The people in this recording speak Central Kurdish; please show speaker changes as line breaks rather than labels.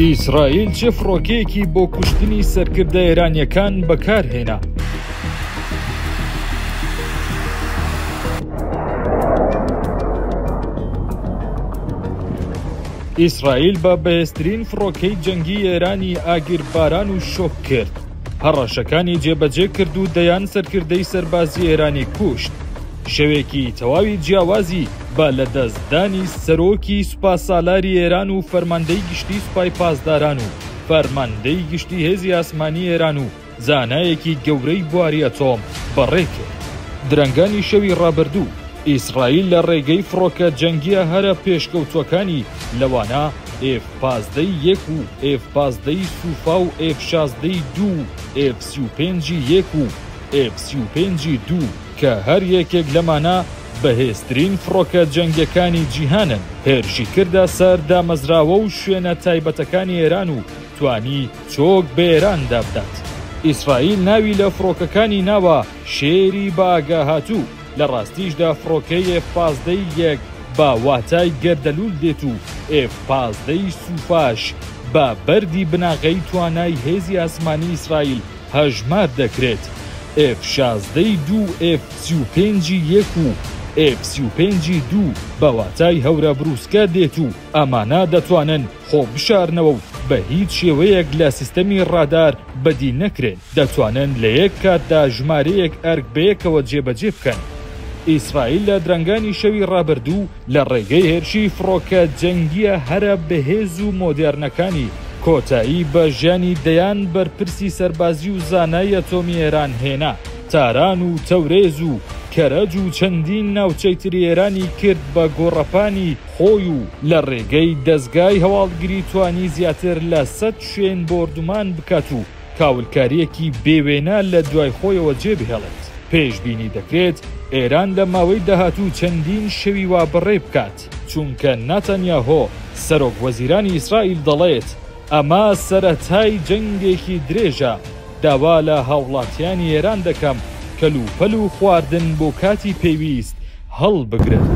ئیسرائیل چ فڕۆکەیەکی بۆ کوشتنی سەرکردە ئێرانییەکان بەکارهێنا؟ ئیسرائیل بە بەهێزترین فڕۆکەی جەنگی ئێرانی ئاگرباران و شۆک کرد، هەڕەشەکانی جێبەجێ کرد و دەیان سەرکردەی سەربازی ئێرانی کوشت. شەوێکی تەواوی جیاوازی بە لەدەستدانی سەرۆکی سوپاسالاری ئێران و فەرماندەی گشتی سوپای پاسداران و فەرماندەی گشتی هێزی ئاسمانی ئێران و زانایەکی گەورەی بواری ئەتۆم بەڕێکرد. درەنگانی شەوی ڕابردوو، ئیسرائیل لە ڕێگەی فڕۆکە جەنگییە هەرە پێشکەوتووەکانی لەوانە ئێف 15 ی یەک و ئێف 15 ی سوفا و ئێف 16 ی دوو و ئێف 35 ی یەک و ئێف 35 ی دوو کە هەر یەکێک لەمانە بەهێزترین فڕۆکە جەنگیەکانی جیهانن، هێرشی کردە سەر دامەزراوە و شوێنە تایبەتەکانی ئێران و توانی چۆک بە ئێران دابدات. ئیسرائیل ناوی لە فڕۆکەکانی ناوە شێری بەئاگاهاتوو، لە ڕاستیشدا فڕۆکەی ئێف 15 ی یەک بە واتای گەردەلوول دێت و ئێف 15 ی سوفاش بە بەردی بناغەی توانای هێزی ئاسمانی ئیسرائیل هەژمار دەکرێت. ئێف 16 ی دوو و ئێف 35 ی یەک و ئێف 35 ی دوو بە واتای هەورە بروسکە دێت و ئەمانە دەتوانن خۆ بشارنەوە و بە هیچ شێوەیەک لە سیستەمی ڕادار بەدی نەکرێن، دەتوانن لە یەک کاتدا ژمارەیەک ئەرک بەیەکەوە جێبەجێ بکەن. ئیسرائیل لە درەنگانی شەوی ڕابردوو لە ڕێگەی هێرشی فڕۆکە جەنگییە هەرە بەهێز و مۆدێرنەکانی، کۆتایی بە ژیانی دەیان بەرپرسی سەربازی و زانای ئەتۆمی ئێران هێنا. تاران و تەورێز و کەرەج و چەندین ناوچەی تری ئێرانی کرد بە گۆڕەپانی خۆی و لە ڕێگەی دەزگای هەواڵگری توانی زیاتر لە 100 شوێن بۆردومان بکات و کاولکارییەکی بێ وێنە لە دوای خۆیەوە جێ بهێڵێت. پێشبینی دەکرێت ئێران لە ماوەی داهاتوو چەندین شەوی وا بەڕێ بکات، چونکە ناتانیاهۆ سەرۆک وەزیرانی ئیسرائیل دەڵێت، ئەمە سەرەتای جەنگێکی درێژە، داوا لە هاوڵاتیانی ئێران دەکەم کەلوپەل و خواردن بۆ کاتی پێویست هەڵبگرن.